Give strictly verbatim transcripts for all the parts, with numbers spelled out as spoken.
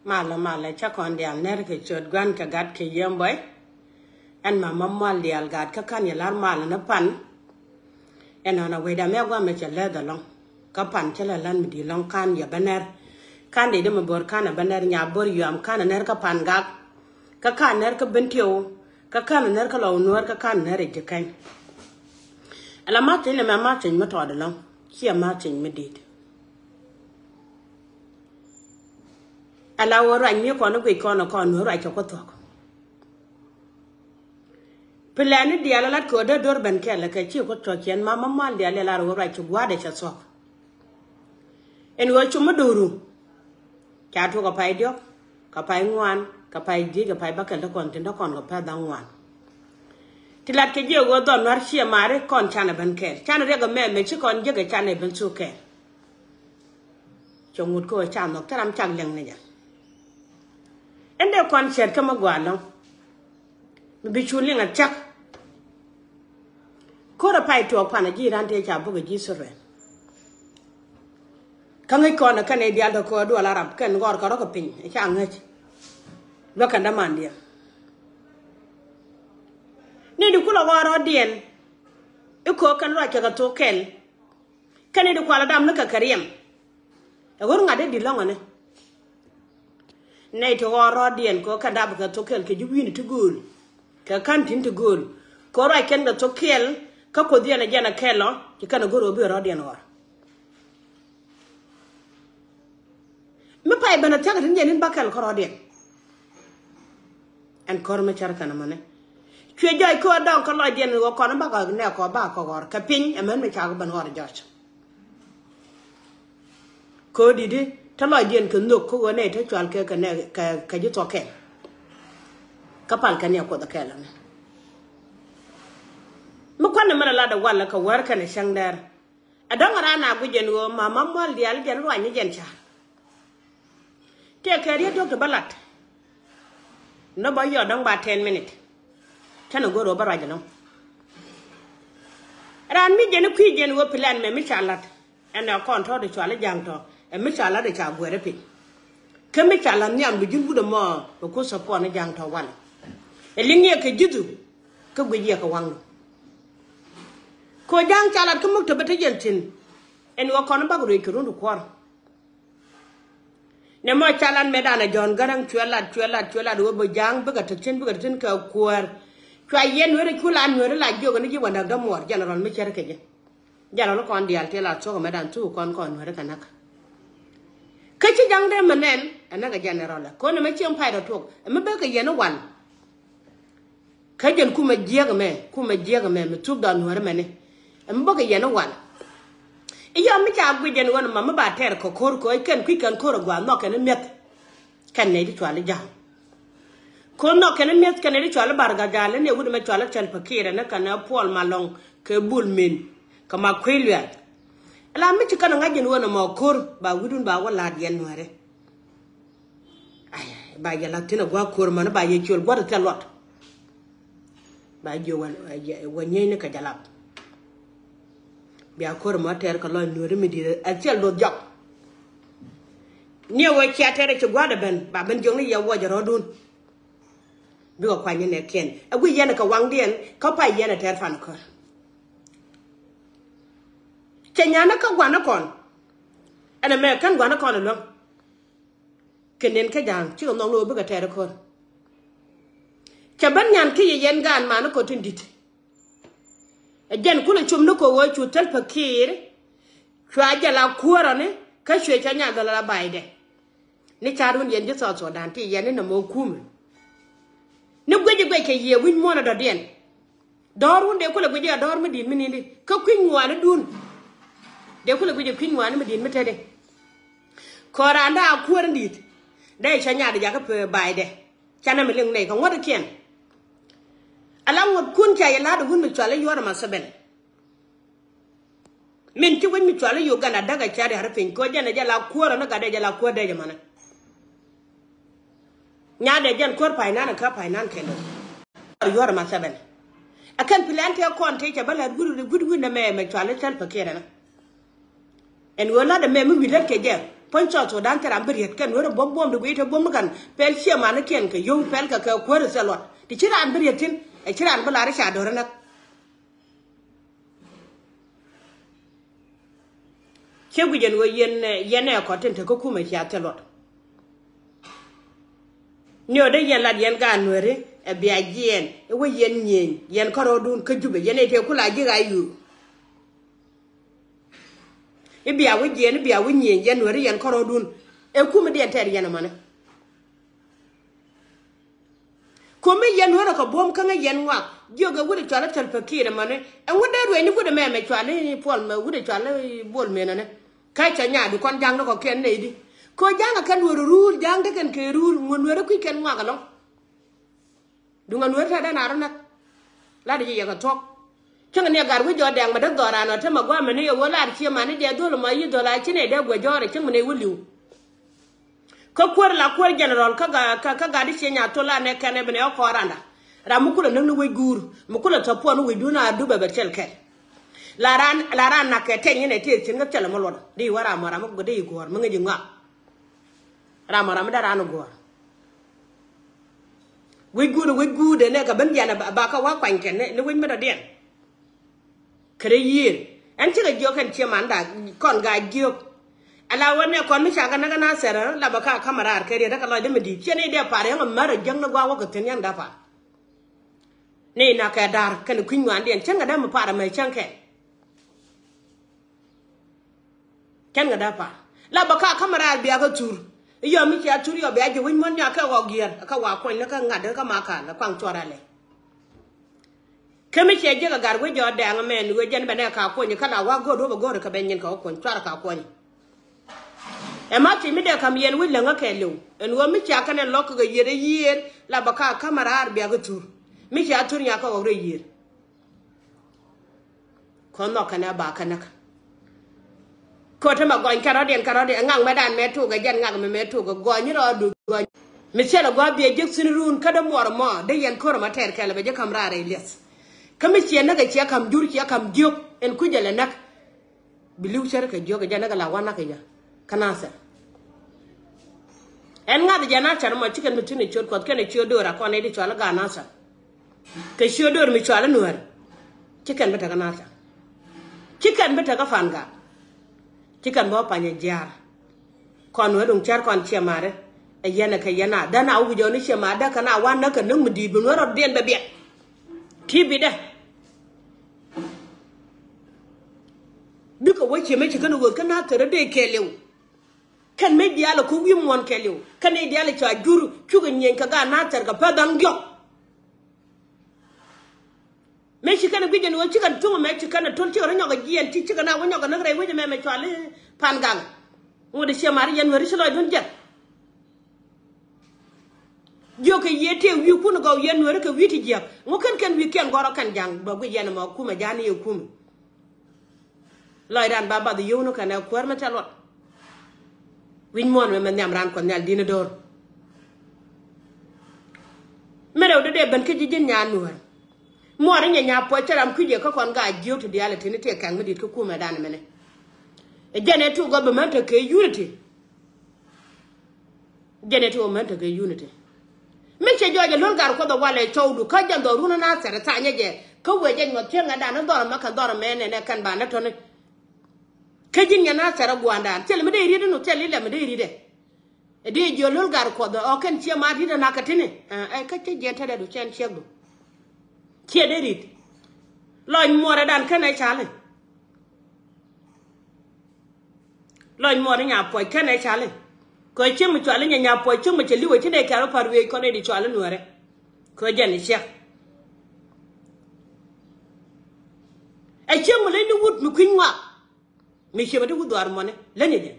Malä, malä, cä kɔn diaal ner kɛ ciöt Gua̱n kɛ Gat kɛ Yiëë Buɔy. Ɛn Mama Mual diaal gat kä ka̱n yɛ la̱r malä ni pan. Ɛn ɣän a wecdä mɛ gua̱a̱ mɛ cɛ lɛth ɛlɔ̱ŋ. Kä pan cä lɛ la̱t mi di̱i̱t ɛlɔ̱ŋ ka̱n yɛ bä ner. Ka̱n dee di mi bo̱r ka̱n ɛ bä ner, nya bo̱r yuam ka̱n ɛ ner kä Pan Gak. Kä ka̱n ner kä Bentiu. Kä ka̱n ɛ ner kä Lɔw Nuäär kä ka̱n ɛ ner ɛ ji̱ kɛny. Ɛla ma̱th thi̱n ɛmɛ ma̱th thi̱n mi tɔɔt ɛlɔ̱ŋ. Ciɛ ma̱th thi̱n mi di̱i̱t. Ala ɣöö ruac mi kɔn i̱ guic kɔn ɛ kɔn ɣöö ruac cɛ Kuoth thuɔ̱k. Pilɛni diaal ɛ lat kɛ ɣöö dee do̱r ben kɛl kɛ ci Kuoth thuɔ̱k ciɛn Mama Mual diaal ɛ lar ɣöö ruac ci gua̱a̱dɛ cɛ thuɔ̱k. Ɛn ɣöö cum mi do̱ru. Ca tuɔk kɛ pay diɔ̱k, kɛ pay ŋuan, kɛ pay dhiec, kɛ pay bäkɛl te kɔn thi̱n te kɔn kɛ pɛth da̱ŋ ŋuan. Ti lat kɛ jiɛ ɣöö dhɔn nua̱r ciɛ mari kɔn canɛ ben kɛl. Canɛ riɛk ɛmɛ mɛ ci kɔn jiäk ɛ canɛ ben thuk kɛl. Cɛ ŋut kä ɣöö ca nhɔk thil ram cak liɛŋ ni jɛ. Ɛn dee kɔn cɛɛt kä mi gɔaa ɛlɔ̱ŋ. Mi bi cu liŋ a thiak. Ko̱rɛ pay tuɔɔk pan a ji̱ ran tëë ca buk a ji̱ thurɛ. Kä ŋäc kɔn ɛ kɛn ɛ diaal tɔ köö duɔl Arab kɛn gɔr kɛ rɔ̱ kɛ piny ɛ ca ŋäc. Luäk kɛn dämandiɛn. Ni di kulɛ gɔr rɔ̱diɛn. I̱ köö kɛn ruac kɛ kɛ thok kɛl. Kɛn i̱ di kual a dam ni kɛ kɛ riɛm. Ɛ ɣör ŋa̱t i̱ di lɔ̱ŋ ɛni. Nɛy ti ɣɔr rɔɔdiɛn kɛ ɣöö kɛn dap kɛ thok kɛl kɛ ji̱ wi̱i̱ni ti gööl. Kɛ ka̱n ti̱n ti gööl. Kɛ ɣöö ruac kɛn kɛ thok kɛl kä Kuoth yɛn ɛ jɛn ɛ kɛl ɔ ci kɛn ɛ go̱r ɣöö bi rɔɔdiɛn ɣɔr. Mi pay ben ɛ thia̱k ɛ tin yɛn in ba kɛl kä rɔɔdiɛn. Ɛn kɔr mi cär kɛn ɛmɔni. Cuɛ jɔc kɛ ɣöö dɔŋ kä lɔcdiɛn ɣöö kɔn bakɔ nɛɛkɔ bakɔ ɣɔr kɛ piny ɛmɛn mi cakɔ ben ɣɔr jɔc. Kɛ ɣöö di̱t i̱ te lɔcdiɛn kɛ nhök kä ɣöö nɛy te cual kɛ kɛ nɛ kɛ kɛ ji̱ thuɔk kɛl. Kä pal kɛn yɛ Kuoth ɛ kɛl ɛmɛ. Mi kuanɛ mi la lat ɛ walɛ kɛ wäär kɛnɛ cäŋ dɛr. Ɛ dɔ̱ŋ ɛ raan a guic jɛn ɣöö Mama Mual diaal jɛn ruany ni jɛn ca̱r. Tëë kɛ riet diɔ̱k ti bä lat. Nɔ bä yɔt dɔ̱ŋ ba ten minute. Canɛ go̱r ɣöö bä ruac ɛlɔ̱ŋ. Raan mi jɛn i̱ kui̱ jɛn ɣöö plan mɛ mi ca lat. Ɛn ɛ kɔn tɔ̱ di cual i̱ ja̱ŋ tɔ̱ ɛ mi ca lat ɛ ca guɛɛr i̱ piny. Kä mi ca lat nhiam bi ji̱n wut ɛmɔ bɛ kuth support ni ja̱ŋ tɔ̱ walɛ. Ɛ liŋ yɛ kɛ ji̱thu kä guic yɛ kɛ waŋdu. Kɛ ɣöö ja̱ŋ ca lat kä muk tɔ̱ bä te jɛn thi̱n. Ɛn ɣöö kɔn i̱ bak ruëëc kɛ run ti kuɔr. Nɛ mɔ ca lat mɛtdan ɛ Jɔ̱ɔ̱n Gäräŋ cuɛ lat cuɛ lat cuɛ lat ɣöö bä ja̱a̱ŋ bikɛ te thi̱n bikɛ te thi̱n kɛ kuäär. Cua yɛn nueeri cu la nueeri la jiök ni ji̱ wä näk dämuɔɔr jɛn rɔl mi cär kɛ jɛ. Jɛn rɔl kɔn diaal ti la thuɔ̱k mɛtdan thuk kɔn kɔn nueeri kɛ näk. Kä ci ja̱ŋ dee mɛ nɛn ɛ näk ɛ jɛn rɔl ɛ ko̱n ɛmɛ cieŋ pay rɔ tuɔk ɛmɛ bekɛ yɛn i̱ wal. Kä jɛn kumɛ jiäk ɛmɛ kumɛ jiäk ɛmɛ mi thuk dɔɔn nuäär ɛmɛni. Ɛmɛ bä kɛ yɛn i̱ wal. I̱ yɔm mi ca guic jɛn ɣän ɛmɔ mi ba tɛɛr kɛ ko̱r kɛ ɣän kɛn kui̱ kɛn ko̱r ɛ gua̱a̱ nhɔk kɛn i̱ mi̱eth. Kɛn nɛy ti cual i̱ ja̱a̱ŋ. Ko̱r nhɔk kɛn i̱ mi̱eth kɛn nɛy ti cual i̱ Bargazal i̱ nɛ wut ɛmɛ cual i̱ Salva Kiir ɛn i̱ kɛn i̱ Puɔl Malɔŋ kɛ Bul Mel kɛ Makuei Luɛth. Ɛla mi ci kɛn ɛ ŋa̱c jɛn ɣän ɛmɔ ko̱r ba wutdun ba wä la̱a̱t yɛn nuääri. Ay, ba yɛ la̱th thi̱n a gua̱a̱k ko̱r mani ba yɛ ciöl gua̱t a thil luɔt. Ba jiö wä, wä nyieyni kɛ jalap. Bia ko̱r mɔ tɛɛr kɛ lɔc nuääri mi di̱i̱t a thil luɔth jɔk. Niɛ wä cia tɛɛr a ci gua̱t a ben ba ben jiökni yɛ wuɔc a rɔ̱dun. Bikɛ kuany ni nɛɛkiɛn a guic yɛn kɛ waŋdiɛn kä pay yɛn a tɛɛr pan ko̱r. Cɛ nyan ni kä gua̱n ni kɔn. Ɛn ɛmɛ kän gua̱n ni kɔn a luäŋ. Kɛ nɛn kä ja̱a̱ŋ cikɛ nhɔk ni ɣöö bikɛ tɛɛr ko̱r. Cɛ ben nyan kä yɛ yɛn gaan mani kɔ tin di̱t. Ɛ jɛn kulɛ cum ni kɔ ɣöö cu Salva Kiir. Cua jɛ la kuäärɔni kä cuɛ cɛ nyath dhɔl la baydɛ. Ni ca̱r wun yɛn ji̱ South Sudan ti yɛn ni nɔmɔ kumɛ. Ni guic guic kɛ yiëë wi̱c muɔ̱ɔ̱n ɛ dɔ̱diɛn. Dɔ̱r wun dee kulɛ guic i̱ a dɔ̱r mi di̱i̱t mi ni̱n di kä kui̱ny ŋuani dun. Dee kulɛ guic i̱ kui̱ny ŋuani mi di̱i̱t mi te di. Kɔn raan dee a kuäär in di̱i̱t dee cä nyaat jakä pee baydɛ. Canɛ mi liŋ nɛy kɛ ŋuɔ̱t ikiɛn. Ala ŋuɔ̱t kun ca yɛ la̱t i̱ wun mi cual i̱ yuɔ̱r ɛma thibɛn. Min ci wec mi cual i̱ Uganda däk a ca ria̱r piny kɛ ɣöö jɛn ɛ jɛ la kuäär ɔni gat dee jɛ la kuäär dee jɛ mɔnɛ. Nyaat dee jɛn kuäär pay nan kä pay nan kɛn. Yuɔr ma thɛbɛn. A kɛn plan tëë kɔn tëë cɛ bä lät gui̱t gui̱t gui̱t nɛ mɛ mɛ cual i̱ Salva Kiir ɛnɛ. Ɛn ɣöö lat ɛmɛ mi wi̱i̱ lät kɛ jɛ. Puɔ̱ny South Sudan thil ram bi riet kɛn weri buɔ̱m buɔ̱m di guiy te buɔ̱m ni kan pɛl ciɛ mani kiɛn kɛ yio̱w pɛl kɛ kɛ kuäär thil luɔt. Ti ci raan bi riet thin ɛ ci raan bi lar i̱ ca do̱r inak. Ciɛ guic ɛn ɣöö yɛn, yɛn ɛ kɔt tin te kä kumɛ cia thil luɔt. Ni ɣöö dee yɛn lat yɛn gaat nuääri ɛ bia jiɛɛn i̱ wä yɛn nyieny yɛn kärɔɔdun kä Jubɛ yɛn ɛ tëë kula ji̱ ɣa̱c ɣöö i̱ bia wä jiɛɛn i̱ bia wä nyieny yɛn nuääri yɛn kärɔɔdun. Ɛ kumɛ diɛn tɛɛr yɛn ɛmɔni. Ko̱mi yɛn wä rɔ kɛ buɔ̱m kä ŋäc yɛn ŋuak jiök ɛ wut ɛ cɔal i̱ Salva Kiir ɛmɔni. Ɛŋu dee ruɛcni wut ɛmɛ mɛ cɔal i̱ Puɔl mɛ wut ɛ cɔal i̱ Bol Mel ɛnɛ. Kä cɛ nyaadu kɔn ja̱ŋ ni kɔ̱kiɛn nɛy di. Kɛ ɣöö ja̱ŋ ɛ kɛn wä rɔ ruur ja̱ŋ te kɛn kɛ ruur ŋuɔ̱n wä rɔ kui̱c kɛn ŋuak ɛlɔ̱ŋ. Duŋ ɛn weri tɛ̈dɛn a rɔ näk. Lat ji̱ yɛ kɛ thuɔ̱k. Cäŋ ni ɛ gat wi̱c jɔɔt dɛŋ mɛ däk dhɔran ɔ te mɛ gua̱a̱mɛ ni yɛ wä lar cie mani jɛ dho̱l mɔ yi dho̱l a ci nɛy dee guɛ jɔɔrɛ cäŋ mi nɛy wä li̱w. Kä kuäär la kuäär general kä ga kä kä gat i̱ cie nya thol a nɛ kɛn ɛ bi nɛ ɔ kɔɔr randa. Ram mi kulɛ näk ni wec guur mi kulɛ thɔp puɔn ni wecdun a dup ɛ bɛ cɛl kɛl. La ran la ran nak kɛ tɛny ni nɛ tëë thi̱n kä thilɛ mi luɔt di wä ram mɔ ram mi gɔdɛ yi guɔ̱ɔ̱r mi ŋäc i̱ ŋɔak. Ram mɔ ram mi dee ran i̱ guɔ̱ɔ̱r. Wec guut wec guut ɛ nɛ kɛ ben dian ɛ ba kɛ wa kuany kɛn ni wec mi dɔ̱diɛn. Kɛ rɛ yiëër ɛn cikɛ jiök kɛn cie manda kɔn gaa jiök. Ala wä nɛ kɔn mi ca kɛ näk ɛ na thɛr ɛ la bɛ ka ka̱m ɛ raar kɛ riet ɛ kɛ lɔcdä mi di̱i̱t ciɛ ni dee par yɛn ɛ mär ɛ jäŋ ni gua̱a̱k wä kɛ thi̱n yɛn dee par. Ni na kɛ da̱r kɛn kui̱ny ŋuandiɛn cäŋ kɛ dee mi par ɛ mɛ cäŋ kɛn. Cɛn kɛ dee pa̱a̱r la bä ka ka̱m raar bia kä thur. I̱ yɔ mi cia thur yɔ bia ji̱ wi̱c muɔ̱n nya kɛ ɣɔk yiër kä wa kuɔ̱ny ni kä ŋa̱t kä ma ka̱n ɛ kuaŋ cuɔr alɛ. Kä mi cia ji̱ kɛ gat wi̱c jɔɔt dɛŋ mɛn ɣöö jɛn bɛ nɛ ka kuɔ̱ny kä la wa go̱o̱r wä bɛ go̱o̱r kɛ bɛ nyin kɛ wä kuɔ̱ny cuar ka kuɔ̱ny. Ɛ ma thiec mi dee ka̱m yɛn wi̱c läŋä kɛ liw ɛn ɣöö mi cia kɛn ɛ lɔk kɛ yiër ɛ yiër la bä ka ka̱m raar bia kä thur. Mi cia thur nya kɛ ɣɔk rɛy yiër. Kɔn nhɔk kɛn ɛ ba kɛ näk. Ko̱t te mɛ gɔny kɛ rɔ̱diɛn kɛ rɔ̱diɛn ŋak mɛ dan mɛ tuk ɛ jɛn ŋak mɛ mɛ tuk ɛ gɔny rɔɔdu gɔny. Mi thilɛ gua̱a̱ biɛ jiäk thi̱n run kä dee muɔɔr mɔ dee yɛn ko̱r mɔ tɛɛr kɛl bɛ ji̱ ka̱m raar rɛy liɛth. Kä mi ciɛ näk ɛ ciɛ ka̱m jur ciɛ ka̱m jiök ɛn kui̱c ɛ lɛ näk. Bi li̱w cär kɛ jiök ɛ jɛn näk ɛ la wä näk ɛ jɛ kä nathɛr. Ɛn ŋa̱th jɛ nathɛr mɔ ci kɛn bi thi̱n ɛ ciöt kuɔth kɛn ɛ ciöt do̱r a kɔn ɛ di cɔal i̱ gaa nathɛr. Kɛ ciöt do̱r mi cɔal i̱ nuäär. Ci kɛn bi tekɛ nathɛr. Ci kɛn bi tekɛ pan gak. Ci kɛn bi wä pany ɛ jiaar. Kɔn wee duŋ cär kɔn ciɛ ma̱a̱ri. Ɛ yɛn ɛ kɛ yɛn a dhän a wä wi̱c ɔni ciɛ ma̱a̱ däk kɛn a wan näk kɛ näk mi di̱i̱t bi nuäär rɔ̱diɛn bɛ biɛt. Ki̱i̱ bi dɛ. Bikɛ wä ciɛ mɛ ci kɛn ɛ ɣööth kä nathɛr rɔ dee kɛɛliw. Kɛn mëë diaal ɛ ko̱k wi̱i̱ muɔ̱ɔ̱n kɛɛliw kɛn mëë diaal ɛ ca jur cukɛ nyieny kɛ gaat nathɛr kɛ päth da̱ŋ diɔ̱k. Mëë ci kɛn ɛ guic ɛn ɣöö ci kɛn thuŋ ɛmɛ ci kɛn ɛ to̱l cikɛ rɔ nyɔk ɛ jiɛɛn ti cikɛ na wä nyɔk ɛ näk rɛy wec ɛmɛ mɛ cɔal i̱ pan gaŋ. Ŋot ɛ ciɛ ma̱a̱r yɛn nuääri ci lɔcdun jɛn. Jiökɛ yiëë tëë wi̱i̱kun ɛ gɔw yɛn nuääri kɛ wi̱i̱ ti jiäk ŋu kɛn kɛn wi̱i̱kiɛn gɔ̱rä kɛn ja̱ŋ bɛ guic yɛn ɛmɔ kumɛ ja̱a̱n i̱ ɛ kumɛ. Lɔcdan ba bath yio̱w ni kɛn ɛ kuäär mi thil luɔt. Wi̱c muɔ̱ɔ̱n mɛ mɛ nhiam raan kuɔth nhial di̱n i̱ do̱r. Mi rɛw dee dee ben kä ji̱ ji̱n nyan nuäär. Muɔɔr i̱ nyɛ nya puɔc cä ram kui̱c yɛ kä kɔn gaa jiöök ti diaal ɛ ti̱n i̱ tiɛ kɛ̈ŋ mi di̱t kä kumɛ dan mɛnɛ. Ɛ jɛn ɛ ti wä gɔp bi män tekɛ unity. Jɛn ɛ ti wä män tekɛ unity. Mi cɛ jɔɔc ɛ lo̱l gar kuɔth ɛ walɛ cɔwdu kä jɛn dhɔrun ɛ na thɛr ɛ tha̱a̱ nyɛ jɛ kä wëë jɛ nyuɔth cieŋ ɛ dan ɛ dhɔr ɛ mɛ kɛn dhɔr ɛ mɛ nɛnɛ kɛn ba nɛ tɔ̱ni. Kä ji̱n nyɛ na thɛr ɛ gua̱a̱ndan thil mi dee riet inɔ thil ilɛ mi dee riet ɛ. Ɛ dee jiö lo̱l gar kuɔth ɛ ɔ kɛn ciɛ ma riet ɛ na kɛ tini ɛ kä cä jiɛn tetdɛ du cɛn ciɛk du. Ciɛ dee riet. Lɔc muɔrɛ dan kɛn ɛ cali. Lɔc muɔrɛ nya puɔc kɛn ɛ cali. Kɛ cieŋ mi cuali nyɛ nya puɔc cieŋ mi cɛ liwɛ ci dee kɛr wä pa̱r wiec kɔn ɛ di cuali nuɛrɛ. Kɛ jɛn ɛ ciɛk. Ɛ cieŋ mi leny ni wut mi kui̱ny ŋɔak. Mi ciɛ bä ti wut dhuaar mɔni länyɛ jɛ.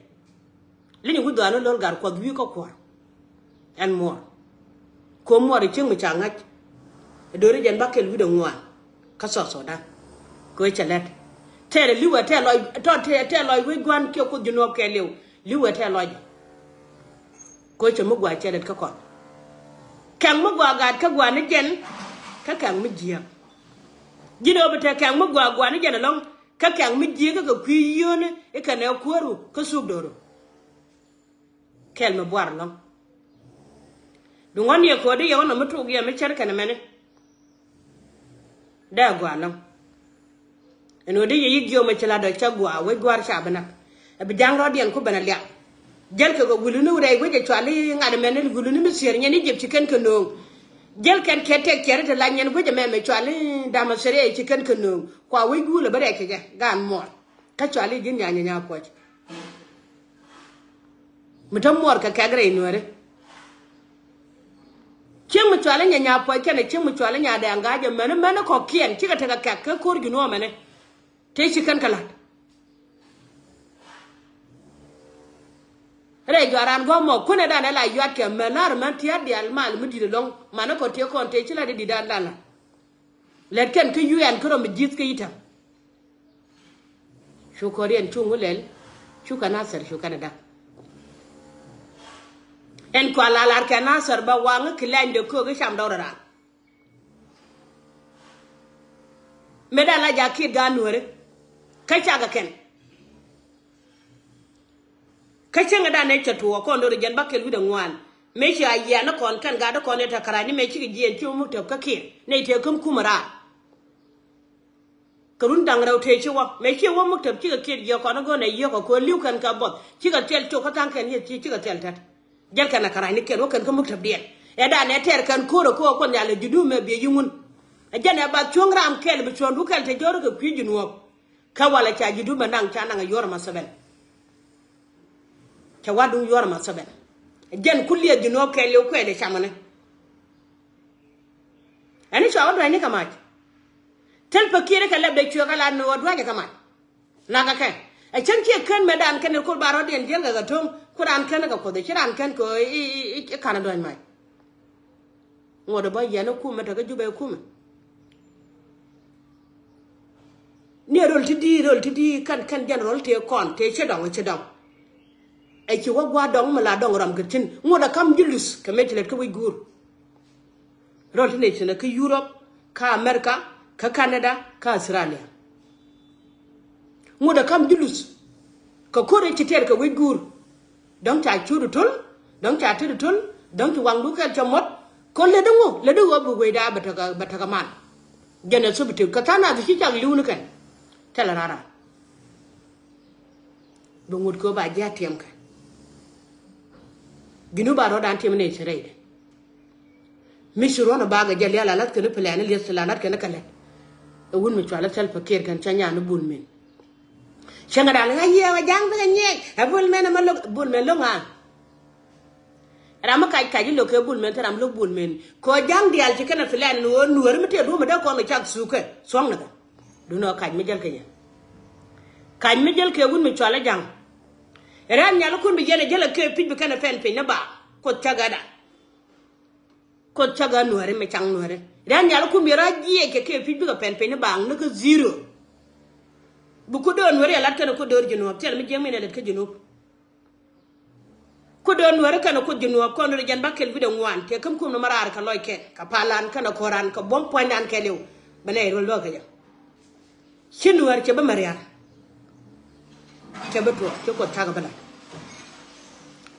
Länyɛ wut dhuaar ni lo̱l gar kuɔth wi̱i̱ kä kuɔr. Ɛn muɔr. Ko̱ muɔr i̱ cieŋ mi ca ŋa̱c. Do̱ri jɛn ba kɛl wi̱dɛ ŋuan. Kä South Sudan. Ko̱ cɛ lɛt. Tɛɛrɛ li̱wɛ tɛɛ lɔc tɔ tɛɛ lɔc wec gua̱n kiɛ kuoth ji̱ nuɔ̱ɔ̱p kɛɛliw. Li̱wɛ tɛɛ lɔc. Ko̱ cɛ mi gua̱a̱ cɛ lɛt kä kɔn. Kɛŋ mi gua̱a̱ gaat kä gua̱a̱ ni jɛn. Kä kɛŋ mi jiääk. Ji̱n ɣöö bi te kɛŋ mi gua̱a̱ gua̱a̱ ni jɛn ɛlɔ̱ŋ. Kä kɛŋ mi jiääk kä kɛ kui̱ yio̱o̱ni i̱ kɛn ɛ kuääru kä thuk do̱ru. Kɛl mi buar lɔŋ. Duŋ ɣän yɛ köödi yɛ ɣän ɔ mi tuk yɛ mi cär kɛn mɛni. Dee gɔaa lɔŋ. Ɛn ɣöö di yɛ yi̱k jiöm ɛ ci la dɔ̱c cä gɔaa wec gua̱a̱r ca bi nak. Ɛ bi ja̱ŋ rɔ̱diɛn ku ben a liak. Jäl kɛ kɛ wuluni rɛy wec ɛ cuali ŋa̱t mɛni wuluni mi thier nyɛn Egypt ci kɛn kɛ nööŋ. Jäl kɛn kɛ tɛk cɛri ti la nyɛn wec ɛmɛ mɛ cuali Damascus ci kɛn kɛ nööŋ. Kua wec guul ɛ bi rɛc kɛ jɛ gaan muɔr. Kä cuali ji̱n nya nyanya puɔc. Mi te muɔr kɛ kɛk rɛy nuääri. Cieŋ mi cuali nya nya puɔc kɛnɛ cieŋ mi cuali nya dɛŋ ga̱a̱c ɛmɛni mɛni kɔ̱kiɛn cikɛ tekɛ kɛk kä ko̱r junuɔɔmɛni. Te ci kɛn kɛ la̱t. Rɛy juaran gua̱a̱m mɔ kunɛ danɛ la yuatkɛ mɛn lar mɛn tia̱a̱r diaal mal mi di̱t ɛlɔ̱ŋ. Mani kɔ tiek kɔn te ci la di di̱t dan la la. Lɛt kɛn kä yuɛn kä rɔ mi ji̱th kä yi̱tɛ. Cu kɔriɛn cu ŋu lɛl. Cu kɛ Nasir cu kɛn ɛ dak. Ɛn kua la lar kɛ Nasir bɛ waŋ ki lɛny de köök i̱ cam dɔw rɛ ran. Mëë dan la jak kiet gaat nuääri. Kä cakɛ kɛn. Kä cäŋɛ dan ëë cɛ tuɔɔk kɔn do̱r jɛn ba kɛl wi̱cdɛ ŋuan. Mëë ci a yiɛn ni kɔn kɛn gat di kɔn ëë te kärac ni mëë cikɛ jiɛɛn ci wä muk tɛp kä kiet ni tëë käm kumä raar. Kɛ run da̱ŋ rɛw tëë ci wä mëë ci wä muk tɛp cikɛ kiet jiɛ kɔn go̱n ɛ yiëk ɔ ko̱ li̱w kɛn kɛ buɔth cikɛ thil cok kä tha̱a̱ŋ kɛn yeth ci cikɛ thil tɛt. Jɛl kɛn ɛ kärac ni kɛn wä kɛn kä muk tɛp diɛn ɛ dan ɛ tɛɛr kɛn ko̱r ɛ ko̱ kuɔth nhial ɛ ji̱ duumɛ biɛ yi ŋun. Ɛ jɛn ɛ ba cuɔ̱ŋ ram kɛl bi cuɔ̱n du kɛl te jɔ̱ɔ̱r kɛ kui̱ ji̱ nuɔ̱ɔ̱p. Kä walɛ ca ji̱ duumɛ naŋ ca naŋ ɛ yuɔ̱r ɛ ma thɛbɛn. Cɛ wa̱r duŋ yuɔr ma thɛbɛn. Jɛn ku liɛth ji̱ nuɔ̱ɔ̱p kɛɛliw kuɛɛli camani. Ɛn i̱ cua wä dua̱cni kɛ mac. Thil pɛ kiɛɛri kɛ lɛp dee cuɛ kɛ la ni wä dua̱cni kɛ mac. Nakä kɛ ɛ cäŋ ciɛ kän mɛ dan kɛn i̱ kul ba rɔ̱diɛn jiɛl kɛ kɛ to̱ŋ ku raan kän kɛ kuoth i̱ ci raan kän kɛ i̱ i̱ i̱ ka̱n i̱ dua̱c mac. Ŋuɔ̱t ɛ bä yɛn ɛ kumɛ tekä Jubɛ ɛ kumɛ. Ni ɛ röl ti di̱i̱t röl ti di̱i̱t kɛn kɛn jɛn röl tëë kɔn tëë cɛ dɔŋ cɛ dɔŋ. Ɛ ci wä gua̱a̱r dɔŋ mi la dɔŋ ram kɛ tin ŋuɔ̱t ɛ ka̱m ji̱ luth kɛ mëë ti lät kä wi̱c guur. Röl ti nec tin ɛ kä Yurop kä America kä Canada kä Australia. Ŋuɔ̱t ɛ ka̱m ji̱ luth kɛ ko̱r ɛ ci tɛɛr kɛ wi̱c guur. Dɔ̱ŋ ca cuut i̱ to̱l, dɔ̱ŋ ca tet i̱ to̱l, dɔ̱ŋ ci waŋdu kɛl cɛ muɔ̱t. Kɔ lät i̱ ŋu lät i̱ ɣöö bi wecda bɛ tekɛ bɛ tekɛ man. Jɛn ɛ thop i̱ tëk kɛ tha̱a̱ŋ nath ci cak li̱w ni kɛn. Thilɛ rara. Bi ŋut kɛ ɣöö ba ji̱ a tiɛm kɛ. Ji̱n i̱ ba rɔ̱dan tiɛm ni ci rɛydɛ. Mi ci ruɔ̱n ɛ bakɛ jɛ lial a lath kɛn i̱ pɛlɛɛni lieth thil a lath kɛn i̱ kɛ lät. Ɛ wut mi cual i̱ thil pɛ kiɛɛr kɛn cä nyan i̱ bul min. Cäŋɛ da̱a̱n ŋa̱c yiëë wä ja̱a̱ŋ bikɛ nyiɛɛc ɛ bul mɛn ɛmɛ lo̱ŋ bul mɛn lo̱ŋ a. Ram mi kac kac i̱ lo̱k kɛ bul mɛn thil ram lo̱k bul mɛn kɛ ɣöö ja̱a̱ŋ diaal ci kɛn ɛ filɛn ni ɣöö nuääri mi tëë duɔ̱ɔ̱m ɛ dee kɔn kɛ cak thuukɛ thuɔ̱ŋ ni kɛ. Duundɛ ɣöö kac mi jäl kɛ yɛn. Kac mi jäl kɛ wut mi cual i̱ ja̱a̱ŋ. Rɛ̈n nhial ikun bi yɛn ɛ jäl ɛ kɛ pi̱c bi kɛn ɛ pɛn piny ni ba kuoth cäk ɛ da. Kuoth cäk ɛ nuääri mi caŋ nuääri. Rɛ̈n nhial ikun bi ra̱c jiɛc kɛ kɛ pi̱c bikɛ pɛn piny ni baaŋ ni kä zero. Bi kuoth döör nuääri ɛ lat kɛn ɛ kuoth döör ji̱ nuɔ̱ɔ̱p thil mi jiäk min ɛ lät kä ji̱ nuɔ̱ɔ̱p. Kuoth döör nuääri kɛn ɛ kuoth ji̱ nuɔ̱ɔ̱p kɔn rɔ jɛn ba kɛl wi̱cdɛ ŋuan tëë käm kumɛ ni ma raar kɛ lɔc kɛn kɛ palan kɛn ɛ ko̱ran kɛ buɔ̱m puɔ̱nydan kɛɛliw. Bɛ nɛy ruɔl luäk kɛ jɛ. Ci nuäär cɛ bi mɛ rial. Cɛ bi tuɔɔk ci kuoth cakɛ bi la.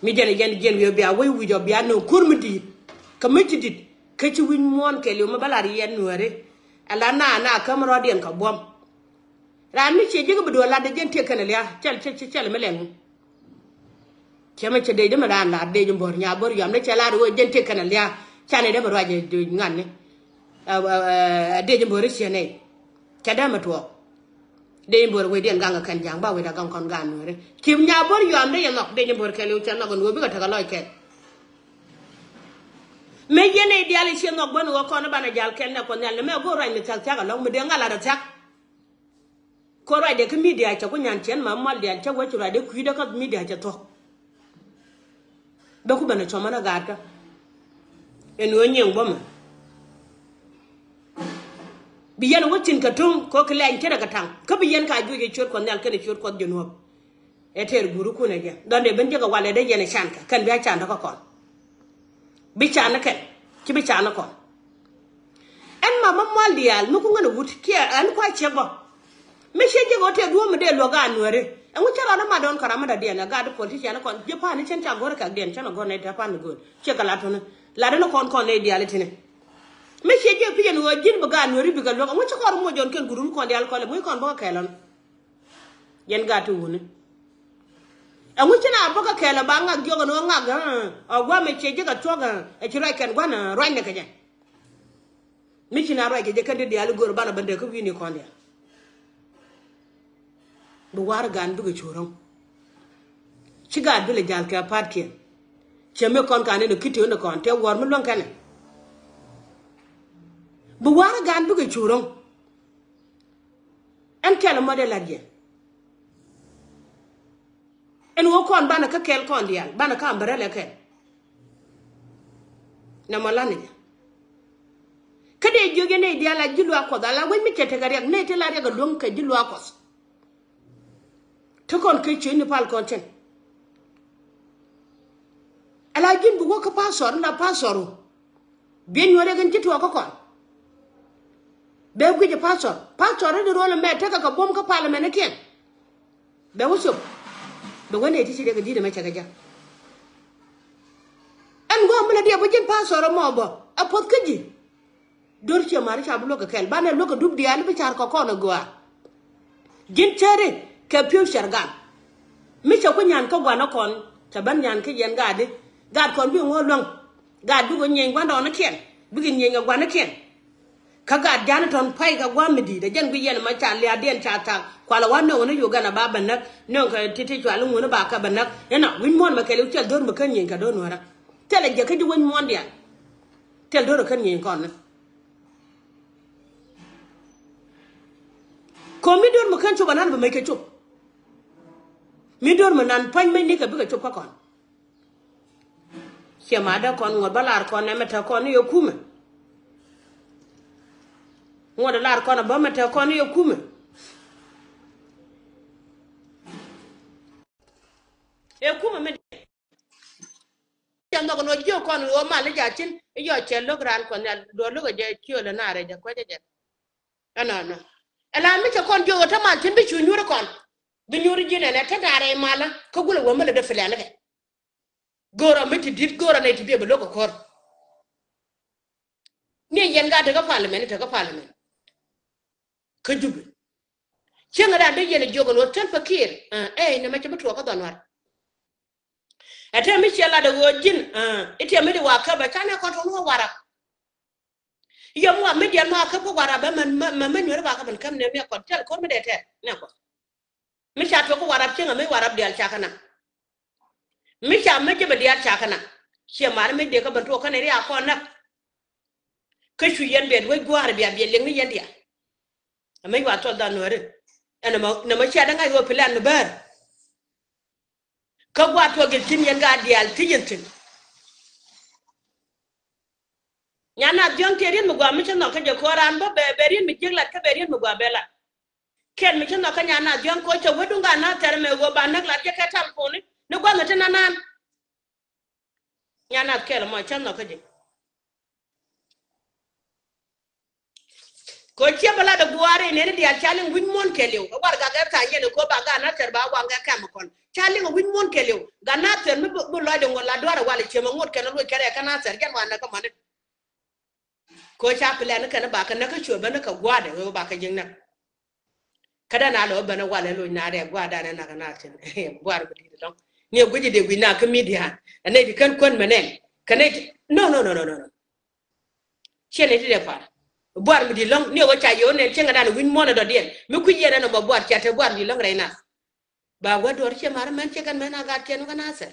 Mi jɛn jɛn jiɛn wi̱i̱ bia wec wi̱c ɔ bia nööŋ kur mi di̱i̱t. Kä mi ci di̱t kä ci wi̱c muɔ̱ɔ̱n kɛɛliw mi bä la riɛn nuääri. Ala na na käm rɔ̱diɛn kɛ buɔ̱m. Raan mi ciɛ ji̱ kä bi duɔl lat dee jɛn tiek kɛn lia cɛl cɛl cɛl mi lɛŋ. Cɛ mɛ cɛ dee dee mɛ raan la dee ji̱ bo̱r nya bo̱r yɔam ni cɛ la ri wee jɛn tëk kɛn a lia. Ca ni dee mɛ ruac jɛ ŋa̱n ni. Dee ji̱ bo̱r i̱ ciɛ nɛy. Cɛ dee mɛ tuɔɔk. Dee ji̱ bo̱r wee diɛn gaŋ kɛ kɛn ja̱a̱ŋ ba wee da gaŋ kɔn ga̱a̱n nuɔ̱ɔ̱ri. Ki̱m nya bo̱r yɔam ni yɛ nhɔk dee ji̱ bo̱r kɛɛliw cɛ nhɔk nuɔ̱ɔ̱r bikɛ tekɛ lɔc kɛn. Mëë yɛn nɛy diaal i̱ ciɛ nhɔk bän wä kɔn i̱ banɛ jal kɛn nɛ kuɔth nhial ni mɛ go̱o̱r ruac mi thia̱k thia̱k alɔ̱ŋ mi dee ŋa̱l lat ɛ thia̱k. Kɔ ruacdɛ kä midia cɛ ku nyan ciɛn ma mal diaal cɛ wec ruacdɛ kui̱dɛ kä midia cɛ thuɔ̱k. Bɛ ku ben ɛ cɔmä ni gaatkä. Ɛn ɣöö nyiëŋ buɔ̱mɛ. Bi yɛn wä thi̱n kɛ to̱ŋ kɛ ɣöö kɛ lɛny ce̱t ɛ kɛ taŋ kä bi yɛn ka juɔc ɛ ciöt kuɔth nhial kɛnɛ ciöt kuɔth ji̱ nuɔ̱ɔ̱p. Ɛ tɛɛr guurikun ɛ jɛ dhɔndɛ ben jek ɛ walɛ dee yɛn ɛ can kɛ kɛn bia can kä kɔn. Bi can ni kɛn ci bi can ni kɔn. Ɛn mamä mual diaal mi ku ŋän ɛ wut kiɛ ɛn kua ciek bä. Mi ciɛ jek ɣöö tɛɛr duɔ̱ɔ̱p mi dee luäk a nuääri. Ɛŋu cä rɔɔdä mat dɔɔn kä ram mi dɔ̱diɛn ɛ gaat politician kɔn ji̱ pa̱a̱ni cɛn ca go̱r ɛ kak diɛn cɛn ɛ go̱r nɛy te pa̱a̱n go̱r. Ciɛ kɛ la tuni. La deni kɔn kɔn nɛy diaal itini. Mi ciɛ jiɛ pi̱c ɛn ɣöö ji̱n bi gaat nuɛri bikɛ luäk ɛŋu cä kɔn rɔ moc jɔn kɛn gurun kɔn diaal kɔlɛ muc kɔn bä kɛ kɛɛl ɔn. Yɛn gaat ti wuni. Ɛŋu ci na bä kä kɛɛl ɛ ba ŋak jiɔk ɛn ɣöö ŋak ɛ guam ɛ ciɛ ji̱ kɛ tuɔk ɛ ci ruac kɛn gua̱n ɛ ruacnɛ kɛ jɛ. Mi ci na ruac kɛ jɛ kɛn ti diaal i̱ go̱r banɛ bä dee kä wi̱i̱ni kɔn diaal. Bi wa̱r gan bikɛ cu ro̱ŋ. Ci gaat bi lɛ jal kɛ apa̱a̱tkiɛn. Cɛ mi kɔn kan in ɛ ki̱ti̱ in ɛ kɔn tɛ wäär mi luäŋ kɛnɛ. Bi wa̱r gan bikɛ cu ro̱ŋ. Ɛn kɛl ɛmɔ dee lat yɛ. Ɛn ɣöö kɔn banɛ kä kɛl kɔn diaal banɛ kä ambrɛlɛ kɛl. Nɛ mɔ lan i̱ jɛ. Kä dee jiök yɛn nɛy diaal a ji̱ luaak kuɔth ala wec mi cɛ tekɛ riɛk nɛy ti la riɛk a luäŋ kɛ ji̱ luaak kuɔth. Ti kɔn kɛ ciöny ni pal kɔn cin. Ala ji̱n bi wä kä pastor ni la pastor wu. Biɛ nyuɔ̱n riɛk in ci tuɔɔk kä kɔn. Bɛ guic ɛ pastor pastor ni di ruɔl ɛmɛ tekɛ kɛ buɔ̱m kä parliament ni kiɛn. Bɛ wä cop. Bɛ wä nɛy ti ci riɛk in di̱t ɛmɛ cɛ kɛ jɛ. Ɛn gua̱a̱m mi la diɛ bä ji̱n pastor ɛmɔ bä ɛ puɔth kä ji̱. Dör ciɛ mari ca bi luäk kɛ kɛl banɛ luäk kɛ dup diaal bi car kɛ kɔn ɛ gɔaa. Ji̱n cäri kɛ piööc cɛr gal. Mi cɛ ku nyan kä gua̱n ɛ kɔn cɛ ben nyan kä yɛn gaatdi. Gaat kɔn bi ŋo̱o̱ luäŋ. Gaat bikɛ nyieny gua̱ndɔɔŋnikiɛn bikɛ nyieny kɛ gua̱nikiɛn. Kä gaat ja̱a̱n tɔ̱n pay kɛ gua̱a̱m mi di̱i̱t ɛ jɛn guic yɛn ma ca lia̱a̱diɛn ca thak kualɛ wa̱ nööŋ ni Uganda ba bɛ näk nööŋ kɛ ti̱ti̱ cual iŋuäni ba kɛ bɛ näk. Inɔ wi̱c muɔ̱ɔ̱n mɛ kɛl i̱ cɛl dho̱r mi kä nyieny kɛ do̱r nuäärä. Thilɛ jɛ kä ji̱ wec muɔ̱ɔ̱n diaal. Thil do̱r ɛ kän nyieny kɔn ni. Kɔ mi do̱r mi kän cop anan bi mec kɛ cop. Mi do̱r mi nan pa̱ny mec ni kɛ bikɛ cop kä kɔn. Ciɛ ma dee kɔn ŋuɔ̱t bä lar kɔn nɛmɛ te kɔn ni yɛ kumɛ. Ŋuɔ̱t lar kɔn a bä mɛ te kɔn ni yɛ kumɛ. Yɛ kumɛ mi. Cɛ nhɔk nɔ jiök kɔn ɣöö mal ni jacin i̱ yɔ cɛ lo̱k raan kɔn nhial duɔ lo̱k ɛ jɛ ciöl ɛ naar ɛ jɛ kuecä jɛ. Ɛnɔnɔ ɛla mi cɛ kɔn jiök ɛ te mal tin bi cu nyuur kɔn bi nyuur ji̱n ɛn ɛ te naar ɛ malä kä gulɛ wä mi lɛ dee filɛn kɛ. Go̱o̱rɔ mi ti di̱t go̱o̱rɔ nɛy ti biɛ bi lo̱k ɛ ko̱r. Ni yɛn ka tekä parliament tekä parliament. Kä jubi cieŋ ɛ raan dee yɛn ɛ jiök ɛn ɣöö thil pɛ kiir. Ɛ ɛ inɛ mɛ cɛ mi tuɔɔk kä dhɔn nuar. Ɛ te mi ciɛ lat ɛ ɣöö ji̱n ɛ i̱ tiɛ mi di wa käp ɛ ca nɛ kɔn tuɔɔk ni wä warap. Yɛ mi wa mi diɛn ma käp kä warap ɛ mɛ mɛ mɛ nyuɛri ba kä ben käp nɛ mi ɛ kɔn thil ko̱r mi dee tɛɛr nɛ kɔn. Mi ca tuɔk kä warap cieŋ ɛ mi warap diaal ca kä naŋ. Mi ca mi jɛ bɛ diaal ca kä naŋ. Ciɛ mari mi dee kä ben tuɔk kä nɛ ri a kɔn näk. Kä cu yɛn biɛt wec gua̱a̱r bia biɛ liŋ ni yɛn diaal. Ɛ mi wa tuɔk dhan nuääri. Ɛn nɛ mɔ nɛ mɔ cia dee ŋa̱c ɣöö plan mi bäär. Kä gua̱a̱r tuɔk gil thi̱n yɛn gaat diaal ti yɛn thi̱n. Nyan na dhiɔ̱ŋ tëë riet mi gɔaa mi ci nhɔk kä jɛ ko̱o̱r raan bä bɛ bɛ riet mi jiäk lat kä bɛ riet mi gɔaa bɛ lat. Kɛn mi ci nhɔk kä nyan na dhiɔ̱ŋ ko̱o̱c cɛ wä duŋ gaat na thɛr mɛ ɣöö ba näk lat jɛ kɛ telephone ni gua̱n mi ti na naan. Nyan na kɛl mɔ cä nhɔk kä jɛ. Ko ciɛ bä lat ɛ gua̱a̱r in neni diaal ca liŋ wi̱c muɔ̱n kɛɛliw ɛ warɛgak ɛ tha̱a̱ŋ yɛn ɛ ko ba gaat na thɛr ba waŋ kɛ kɛm kɔn ca liŋ ɛ wi̱c muɔ̱n kɛɛliw. Gat na thɛr mi bi lɔcdɛ ŋuɔ̱t la dua̱r ɛ wal ɛ ciɛ mɛ ŋuɔ̱t kɛn ɛ loc kɛn ɛ kɛ na thɛr jɛn wa näk kä mäni. Ko ca plan kɛn ba kɛ näk kä cuɛ ben kä gua̱a̱dɛ wee ba kɛ ji̱ näk. Kä dan a lɔ ben wal ɛ loc na rɛ gua̱a̱dan ɛ nak na thin. Gua̱a̱r mi di̱t dɔ̱ŋ ni ɛ guic dee guic na kä media. Ɛ nɛy ti kän kuän mɛ nɛn kɛ nɛy ti no no no no no. Ciɛ nɛy ti dee par gua̱a̱r mi di̱t lɔ̱ŋ ni ɛ wä ca yɛ wä nɛn cieŋ ɛ dan wi̱ny muɔ̱n ɛ dɔ̱diɛn mi kui̱ yɛn ɛn ɛ mɔ gua̱a̱r ca te gua̱a̱r mi di̱t lɔ̱ŋ rɛy nath. Ba wä duɔ̱ɔ̱r ciɛ mar mɛn ciɛ kɛn mɛn a gat kɛn wä kä nathɛr.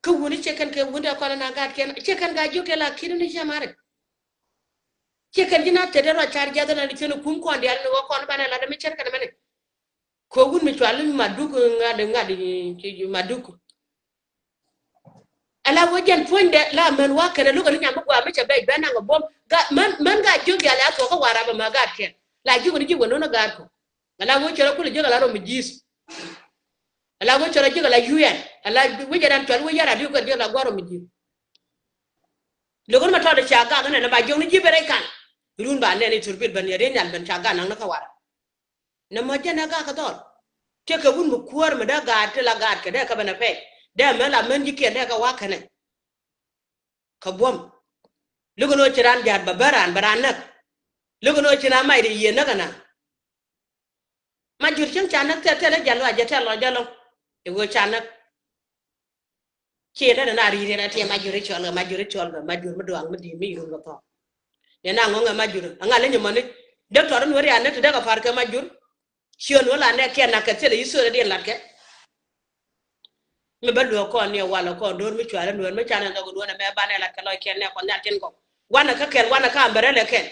Kä wuni ciɛ kɛn kɛ wuni a kɔn na gat kɛn ciɛ kɛn gat jiök kɛ la ki̱n ni ciɛ mari. Ciɛ kɛn ji̱ na thet ruac car jiath na ni cien kum kɔn diaal ni wä kɔn banɛ lat mi cɛr kɛn mɛni. Ko wun mi cual ni maduk ŋa̱d ŋa̱d maduk. Ala wä jɛn puɔ̱nydɛ la män wa kɛn a luk a ni nyam mi gua mi cɛ bɛc bɛ naŋ a buɔm. Ga män män ga jiök diaal a thuɔk kä warap a ma gat kɛn la jiök ni ji̱ wä no̱n a gat kɔ. Ala wä cɛ rɔ kul jiök ala rɔ mi ji̱th. Ala wä cɔl a jiäk ala yuɛn ala wä jɛ ran cɔl wä yara diw kɛ diäk la gua̱r ɔ mi ji̱. Lo̱k ni ma tɔt ca gak nɛn ba jiök ni ji̱ ben rɛy kan. Run ba nɛn i̱ thurbil ben yɛ ri nyal ben ca gak naŋ ni kä warap. Nɛ mɔ jɛn ɛ gak kä dhɔl. Tëë kɛ wut mi kuäär mi dee gaat ti la gaat kɛ dee kɛ ben ɛ pɛy. Dee mɛ la män ji̱ kiɛn dee kɛ wak kɛnɛ. Kɛ buɔ̱m. Likɛ ni ɣöö ci raan ja̱a̱t bɛ bä raan bɛ raan näk. Likɛ ni ɣöö ci raan mac ri yiëë näk ɛna. Ma jur cieŋ ca näk thil thilɛ jɛ lɔc jɛ tɛl lɔc jɛ lɔŋ. I̱ ɣöö ca näk. Ci dee na ri̱i̱t riɛt a tiɛ ma jur i̱ cɔl kɛ ma jur i̱ cɔl kɛ ma jur mi duaŋ mi di̱i̱t mi yurun kɛ thɔɔk. Yɛn a ŋɔŋ ɛ ma jur a ŋa̱l i̱ nyɛ mäni. Dee tɔɔt in wä rian näk ti dee kɛ pa̱r kɛ ma jur. Ciön wä la nɛk kiɛn nak kɛ thilɛ yi thöödɛ diɛn latkɛ. Mi bä luäk kɔn ni ɛ walɛ kɔn do̱r mi cuarɛ luäk mi canɛ dhɔk luäk ɛmɛ banɛ latkɛ lɔc kɛn nɛ kɔn nhial tin kɔk. Wanɛ kä kɛl wanɛ kä ambrella kɛl.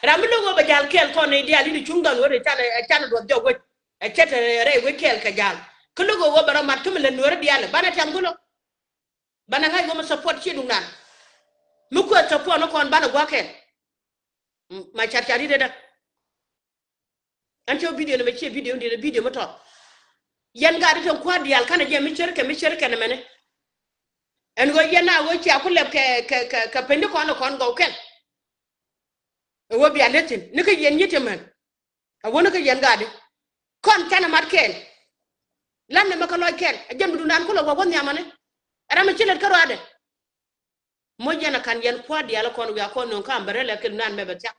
Ram mi lo̱k ɣöö bɛ jal kɛl kɔn ni diaal in cuŋ dhɔn wä ri canɛ canɛ duɔth jɔk wec. Ɛ cɛ te rɛy wec kɛl kɛ jal. Kä lo̱k ɣöö bɛ rɔ mat kä mi lɛ nuäri diaal banɛ tɛm gulɔ. Banɛ ŋa̱c wä mi support ci duŋ nan. Mi kuɛ support ni kɔn banɛ gua̱k kɛl. Ma car car i̱ dee dee. Ɛn cɛ video ni mɛ ciɛ video ni video mi tɔt. Yɛn gaat i̱ tɛn kua̱r diaal kanɛ jɛ mi cär kɛ mi cär kɛ ni mɛni. Ɛn ɣöö yɛn a ɣöö cia ku lɛp kɛ kɛ kɛ kɛ peny ni kɔn ni kɔn gɔw kɛn. Ɛ ɣöö bia leth thi̱n ni kä yɛn nyi ti män. Ɛ ɣöö ni kä yɛn gaat i̱ kɔn canɛ mat kɛn. Lan ni mɛ kä lɔc kɛn ɛ jɛn bi duundan kulɛ wä wä nhiamani. Ɛ ram mi ci lät kä ruaadɛ. Moc yɛn a kan yɛn kua̱r diaal kɔn wiaa kɔn nöŋ kä ambrella kɛl nan mɛ bɛ thiak.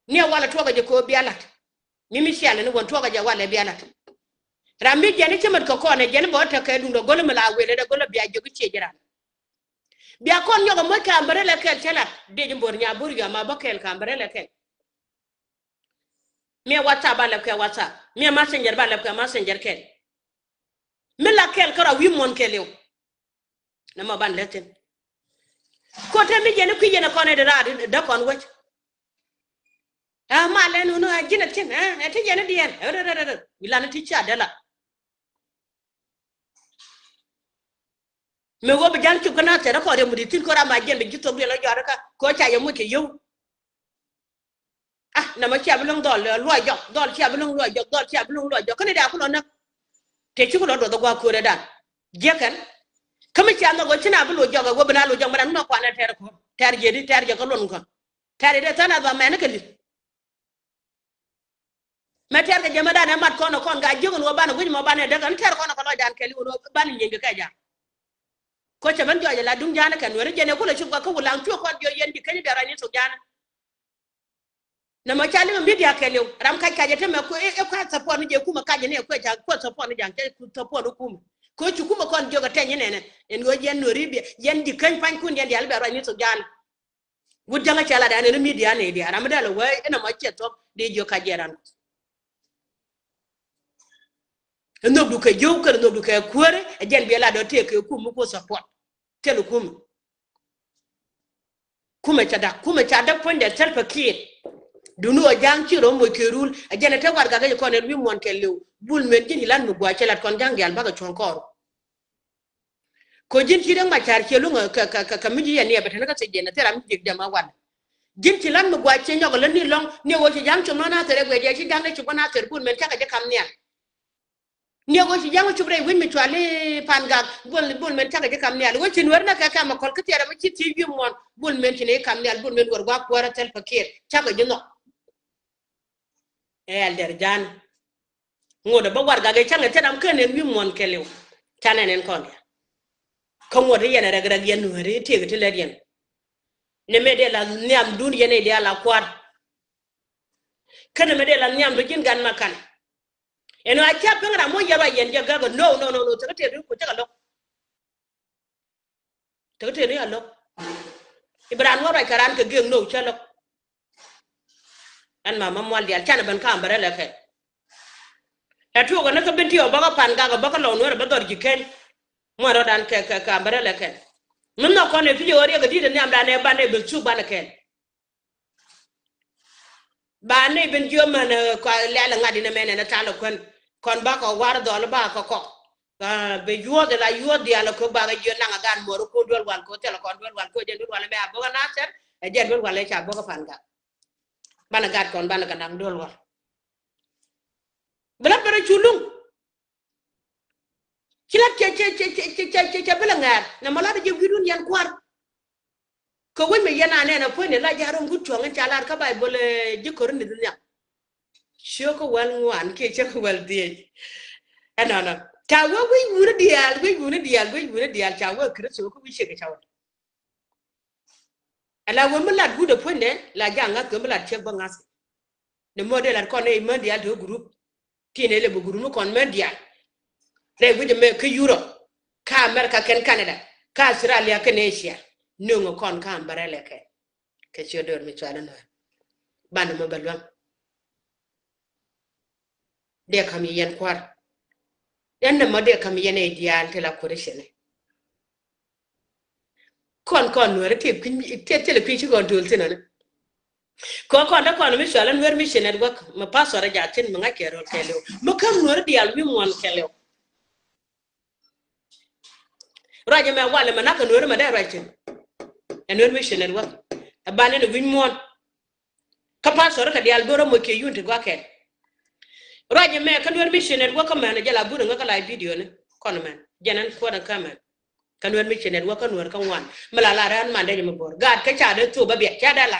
Ni a walɛ tuɔk a jɛ kɛ ɣöö bia la̱t. Mi mi cialɛ ni wän tuɔk a jɛ walɛ bia la̱t. Ram mi jɛn i̱ cä mät kɛ kɔn ɛ jɛn bɛ ɣä tekɛ duundɛ go̱lä mi la wël ɛ dee go̱lä bia jiök i̱ ciɛ ji̱ ran. Bia kɔn nyɔk ɛ moc kɛ ambrella kɛl cä la̱t dee ji̱ bo̱r nya bo̱r yua ma bä kɛl kɛ ambrella kɛl. Mi ɛ WhatsApp ba lɛp kɛ WhatsApp mi ɛ messenger ba lɛp kɛ messenger kɛl. Mi la kɛl kä rɔ wi̱i̱ muɔ̱n kɛl iw. Nɛ mɔ ban lɛ thi̱n. Kote mi yɛn i̱ kui̱ yɛn ɛ kɔn ɛ dee raar dee kɔn wec. Ɛ ma lɛn wun ɛ ji̱n ɛ thi̱n ɛ ɛ ti yɛn i̱ diɛn ɛ rɛ rɛ rɛ rɛ wi̱i̱ lan i̱ ti cia dee la. Mëë ɣöö bi ja̱ŋ cop kä na thɛr ɛ kɔn riɛm wut i̱ thi̱n ko̱r ama jiɛn bi ji̱ thok duël ɛ jɔaar ɛ ka ko̱ ca yɛ muc kɛ yio̱w. Ah, nɛmɛ cia bi lo̱ŋ dhɔl, eh, luɔc jɔk, dhɔl cia bi lo̱ŋ luɔc jɔk, dhɔl cia bi lo̱ŋ luɔc jɔk. Kä ni daa kulɔ näk. Tëë ci kulɔ duɔth ɛ gua̱a̱k kööre dan. Jiäkɛn. Kä mi cia nhɔk ɣöö ci na bi lo̱c jɔk ɛ ɣöö bi na lo̱c jɔk mɛ dan mi nɔ kuanɛ tɛɛr ko̱r. Tɛɛr jiɛt i̱ tɛɛr jiɛk kä luɔn kä. Tɛɛr i̱ dee tha̱a̱n a dhɔam mɛn kä li̱th. Mɛ tɛɛr kɛ jɛ mɛ dan ɛ mat kɔn ɛ kɔn ga jiäk ɛn ɣöö banɛ guic mɔ banɛ däk ɛn tɛɛr kɔn ɛ kɛ lɔc dan kɛɛliw ɛn ɣöö banɛ nyieny kɛ kɛ ja̱a̱n. Kä cɛ ben jɔɔc ɛ la duŋ ja̱a̱n ɛ kɛ nuɛri jɛn ɛ kulɛ cop kä kä wulaŋ cuɛ kɔn jiɔ yɛn ji̱ keny bia ruac ni thok ja̱a̱n. Nɛ mɔ ca liŋ ɛ midia kɛɛliw ram kac kac ɛ te mɛ kuɛ ɛ kuɛ support ni jɛ kumɛ kac ɛ ni ɛ kuɛ ca kuɛ support ni ja̱a̱n cɛ ku support ni kumɛ. Kä ci kumɛ kɔn jiök ɛ tɛny inɛnɛ ɛn ɣöö yɛn nuɛri bia yɛn ji̱ keny panykun yɛn diaal bia ruac ni thok ja̱a̱n. Wut ja̱ŋä cɛ lat ɛn ɛn midia ni diaal ram mi dee lɛ wee ɛn ɛmɔ ciɛ thuɔ̱k dee jiök kac jɛ ran. Ɛ nhökdu kɛ jiök kɛn nhökdu kɛ kuäärä ɛ jɛn biɛ lat dɔ̱ tëë kɛ kum mi ku support. Thil kum. Kumɛ ca dak kumɛ ca dak puɔ̱nydɛ Salva Kiir. Duni ɔ ja̱a̱ŋ ci rɔ moc kɛ rul ɛ jɛn ɛ te warɛgak ɛ kɔn ɛn wi̱i̱ muɔ̱ɔ̱n kɛ liw bul men ji̱n ilan mi gua̱a̱ cɛ lat kɔn ja̱a̱ŋ diaal bakɛ cuɔ̱ŋ kɔɔr. Ko ji̱n ci Riek Machar ciɛ luŋ kɛ kɛ kɛ kɛ mi ji̱ yɛ niɛ bɛ tɛn kä thiec jɛn ɛ thil ram mi jiɛk jɛ ma wal. Ji̱n ci lan mi gua̱c ciɛ nyɔk lä ni lɔ̱ŋ ni ɣöö ci ja̱ŋ com nɔn a thil ɛ guiɛ jɛ ci ja̱ŋ ni ci gua̱n a thil bul men cakɛ jɛ kam nhial. Ni ɣöö ci ja̱ŋ cup rɛy wi̱c mi cuali Pan Gak bul bul men cakɛ jɛ kam nhial ɣöö ci nuɛr nɛ kɛ kɛm ɛ kɔl kä thiɛɛr ɛ mi ci thiec wi̱i̱ muɔ̱ɔ̱n bul men ci ni kam nhial bul men wär gua̱a̱k kuäärä Salva Kiir cakɛ jɛ nhɔk. Ɛ ɛldɛr ja̱a̱n. Ŋot ɛ bä warɛgak ɛ cäŋ ɛ thil ram ken ɛn wi̱i̱ muɔ̱ɔ̱n kɛɛliw. Ca nɛn ɛn kɔn diaal. Kä ŋot ɛ yɛn ɛ rɛk rɛk yɛn nuääri tiek ɛ ti lät yɛn. Nɛ mëë dee la nhiamdun yɛn ɛ diaal a kua̱r. Kä nɛ mëë dee la nhiamdu ji̱n gan ma kan. Ɛn ɣöö a ca piŋ ram muɔ̱c yɛn ruac yɛn jɛ gäk ɛ no no no no thil kä tëë ri ku cä kɛ lo̱k. Tek tëë ni a lo̱k. I̱ bi raan ŋuɔ̱t ruac kɛ raan kɛ giek no̱o̱k cä lo̱k. Ɛn mama mual diaal canɛ ben kä ambrella kɛl. Ɛ tuɔɔk ɛn kä ben ti ɔ bäkä Pan Gak ɔ bäkä lɔw nuɛr ɛ bä dhɔr ji̱ keny. Mual rɔ̱dan kɛ kɛ kɛ ambrella kɛl. Mi nhɔk kɔn ɛ pi̱c ɛ ɣöö riɛk ɛ di̱t ɛ nhiamdan ɛ banɛ ben thuk banɛ kɛl. Ba nɛy ben jiö män, eh, kua lɛl ŋa̱t in ɛmɛn ɛn ɛ thal ɛ kuän. Kɔn bakɔ war dhɔl bakɔ kɔk. Ah, bɛ yuɔth ɛ la yuɔth diaal ɛ kök bakɛ jiö naŋ ɛ gan muɔr ɛ ko̱r duel wal ko̱r thil ɛ kɔn duel wal ko̱r jɛn duel wal ɛmɛ a bok ɛ Nathɛr, ɛ jɛn duel wal ɛ ca bok ɛ Pan Gak. Banɛ gat kɔn banɛ kɛ naŋ duel wal. Bi la bɛ rɔ cu luŋ. Ci lat cɛ cɛ cɛ cɛ cɛ cɛ cɛ bi lɛ ŋɛɛr. Nɛ mɔ lat jɛ wi̱i̱dun yɛn kua̱r. Kɛ wec mɛ yɛn anɛ nɛ puɔ̱ny ni la ja̱a̱r rom gut cuɔ̱ŋ in ca lar kä Baibol, eh, ji̱ Korinth ni nhiam. Ciökä wäl ŋuan kiɛ ciökä wäl dhiec. Ɛnɔnɔ. Ca wee wi̱c wuni diaal, wi̱c wuni diaal, wi̱c wuni diaal, ca wee Kritho kä wi̱c ciek ca wä. Ala wee mi lat wut ɛ puɔ̱nydɛ, la ja̱ ŋa̱th kɛ mi lat ciek bä ŋa̱th. Ni mɔ dee lat kɔn nɛ män diaal te group. Ti nɛ lɛ bi group mi kɔn män diaal. Rɛy wi̱c ɛmɛ kä Europe, kä America kɛn Canada, kä Australia kɛn Asia. Nöŋ kɔn kä umbrella kɛ. Kɛ ciö döör mi cual inɔ. Banɛ mɔ bɛ luäŋ. Dee kam yɛn kua̱r. Ɛn nɛ mɔ dee kam yɛn ɛ diaal ti la kuäär cɛnɛ. Kɔn kɔn nuɛri ti kui̱ ti ti lɛ kui̱ ci kɔn dööl thin ɔni. Kɔ kɔn dee kɔn mi cual in nuɛri mi ci network mi pastor ja thin mi ŋa̱c kɛ rol kɛɛliw. Mi käm nuɛri diaal wi̱i̱ muɔ̱n kɛɛliw. Ruac ɛmɛ walɛ mɛ nak kɛ nuɛri mɛ dee ruac thin. Ɛ nuɛri mi ci network. Ɛ ban in wi̱i̱ muɔ̱n. Kä pastor kɛ diaal bä rɔ moc kiɛ yun ti gua̱kɛn. Ruac ɛmɛ kä nuɛr mi ci network kä mɛn jɛ la burɛ ŋä kä la video ni kɔn mɛn jɛn ɛn kuɔt ɛn kä mɛn. Kä nuɛr mi ci network kä nuɛr kä ŋuan mi la la rɛn man dee jɛ mi bo̱r gaat kä ca dee thop bä biɛt ca dee la.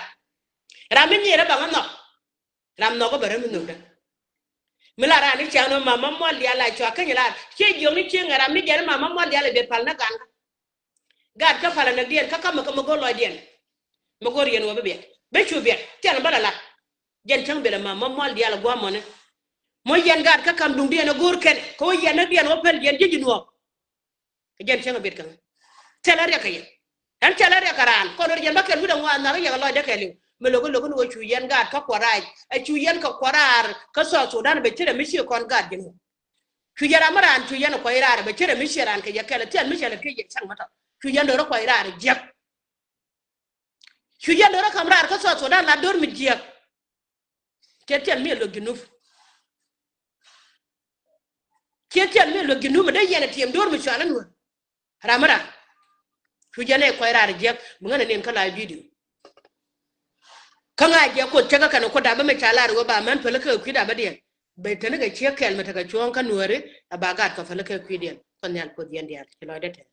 Ram mi nyier ɛ baŋ ɛ nhɔk. Ram nhɔk ɛ bɛ rɛ mi nhök dä. Mi la ran ni ciaŋ ni ma ma mual diaal la cua käny la ciɛ jiɔk ni ciɛ ŋɛ ram mi jɛn ma ma mual diaal la biɛt pal na gan kä. Gaat kä pal a näk diɛn kä kä mɛ kä mɛ go̱r lɔc diɛn. Mɛ go̱r yɛn wä bi biɛt bi cu biɛt thian bä la la. Jɛn cäŋ biɛt a ma ma mual diaal a guamɔni. Mɔ yɛn gaat kä kam duŋ diɛn a go̱r kɛn kä wä yɛn näk diɛn wä päl diɛn ji̱ ji̱ nuɔɔk. Jɛn cäŋ a biɛt kä ŋä thilɛ riɛk kä yɛn. Ɛn thilɛ riɛk kä raan kɔn rɔ jɛn bä kɛn wi̱dɛ ŋuan nhak yɛk a lɔcdɛ kɛɛliw. Mɛ lo̱k lo̱k ni wä cu yɛn gaat kä kua̱r rac a cu yɛn kä kua̱r raar kä South Sudan bɛ ci rɛ mi ci kɔn gaat ji̱ nuɔɔk. Cu yɛn ram mi raan cu yɛn kuac raar bɛ cɛ rɛ mi ciɛ raan kɛ yɛ kɛl thian mi cɛ lɛ kɛ yɛ caŋ mi tɔ. Cu yɛn do̱rä kuac raar jiɛk. Cu yɛn do̱rä kam raar kä South Sudan la do̱r mi jiɛk. Cɛ thian mi luäk Junub. Cɛ thian mi luäk Junub mi dee yɛn a tiɛm do̱r mi cual in wä. Ram mi raan. Cu jɛn ɛ kuac raar jiɛk bi ŋän a nin kä la video. Kä ŋa̱c jɛ Kuoth cä kä kɛn kuoth dap bä mi ca lar wä ba män päl kä kui̱ dap bä diɛn. Bɛ teni kɛ ciek kɛl mi tekɛ cuɔ̱ɔ̱ŋ kä nuääri a ba gaat kɛ päl kä kui̱ diɛn. Kuoth nhial Kuoth yɛn diaal ci lɔcdä tɛn.